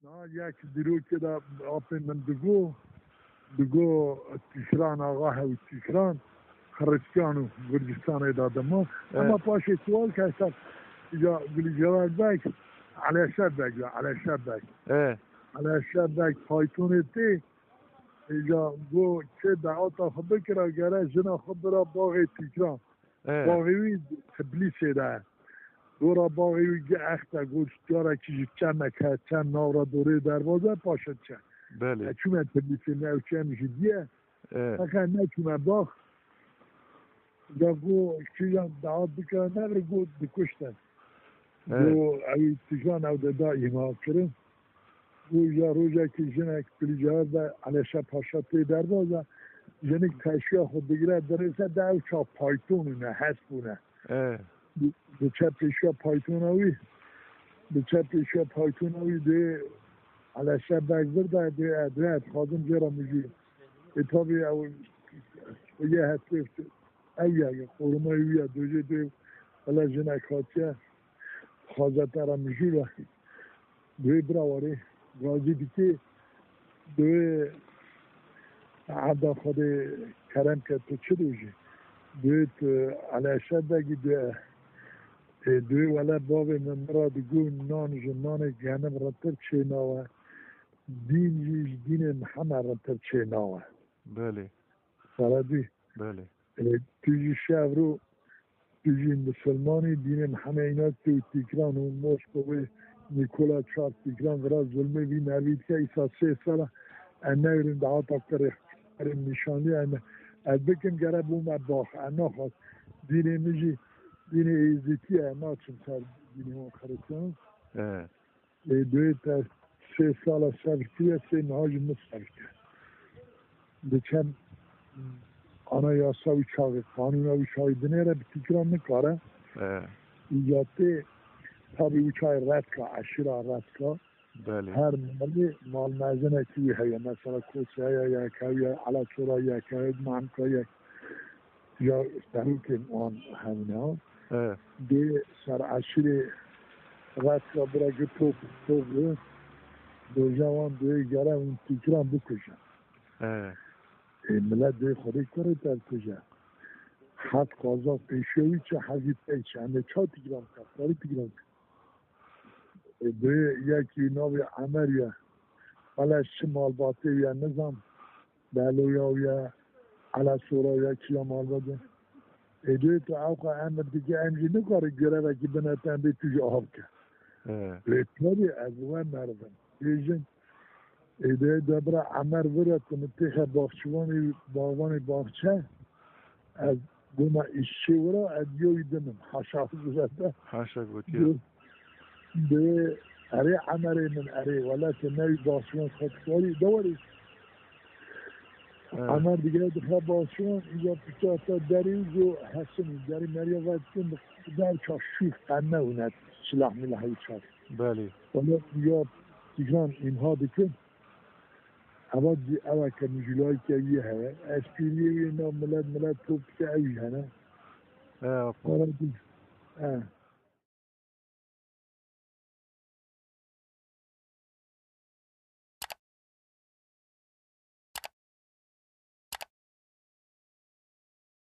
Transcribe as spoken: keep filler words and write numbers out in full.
Ha, yek dîrokê de apê min digo, digo Tîkran axa hew Tîkran, Xiristiyano Gurcistanê de dima. Ema paşê çiwal ke ser, ya Gulî Cemal Beg, Eleşe Beg ya, Eleşe Beg. E, Eleşe Beg paytonê tê, ya go çê daweta xwe bikira, gere jina xwe bira baxê Tîkran. E, Baxê wî Tiblîsê de. Dora baxê wî gi exte, got carekî ji çemek he, çem nav re dorê dervaze paşe çe. Belê. E, çûme Tiblîsê, me ew çem jî diye. E, Heqe neçûme bax. Da go kîjan dahat bikira nevir, got dikuştin. E, Go ew tîjan ew de da îmha kirin. Û ya rojekê jinek Bilîcehir de Eleşe Paşa tê derbaza, jinik teşiya xwe digire dirêse de ew ça payton û ne hesp û ne. E, Diçe pêşiya paytona wî, diçe pêşiya paytona wî dê Eleşe Beg vir de dê edre et xazim jê re mijû. E, tabi ew ye hesp ew ye, qorumayê wî ye, dojê dê wele jinek hatiye, xazete re mijû re. Dê bira warê, razî dikê, dê eda Xwedê kerem ke tu çi dojî. Dê tu Eleşe Begî dê, e, dê wele bavê min min re digo nan ji nanê genim rintir çê nawe. Dîn jî ji dînê Mihemed rintir çê nawe. Belê. Seredî. Belê. E, tu jî şevro, tu jî misilmanî, dînê Mihemed îna tu Tîkran û Moskowê Nîkola Çar Tîkran vira zulmê vî mervî dike, îsa sê sala em newêrin dahata kirê, kirê nîşanlî em, ez bikim gere bûme bax, em naxwaz. Dînê min jî dînê êzîtî ye, em naçin ser dînê wan xiristiyan. E. Ê, duyê te sê sala sebr kiriye, sê niha jî min sebr kir. Diçem anayasa wî çaxê, qanûna wî çaxê dinêre bi tîkran nikare. E. Ya tê, tabî wî çaxê redka, eşîra redka. Belê. Her malê mal mezinekî wî heye. Mesela Kosya ya yek, ew ya Ela Çora yek, ew Mamka yek. Ya serokên wan hemîne. E. Dê ser eşîrê Retka bira gi top, top bi. Doja wan dê gere hûn tîkiran bikujin. E. Ê, milet dê Xwedê kurê te bikuje. Heft qazan pêşiya wî çi, hevî pey çi. Em ê ça tîkiran bikin, karî tîkiran bikin. Ê, dê yekî navê Emer ye. Wele çi malbatê ye nizam. Beloya wî ye, Ela Sora wî ye, çiya malbate. Ê dê tu ewqa emir dike, em jî nikarin grevekî bine te, em bê tu jî av ke. He. Lê tabii ez we meriv im. Bêjin, ê dê de bira Emer vire tu min têxe baxçivanê, bagvanê baxçe. Ez bûma îşçê wira, ez yo wî din im. Haşa zirete. Haşa gotiye. Dê, erê Emerê min, erê, wele te newî baxçivan xwe dikarî, de werî. Evet. Emer digere dixe baxçivan, îca piçe te derê û go hesin û derî meriya ve dikin, der ça şûx qenne û net, silah milah û çar. Belê. Wele ya tîkran îmha dikin. Eva di-, eva ke mijûlayî ke wî heye. Esprîyê wî na milet, milet top dike ew jî hene. He, apo. Wele di-, he.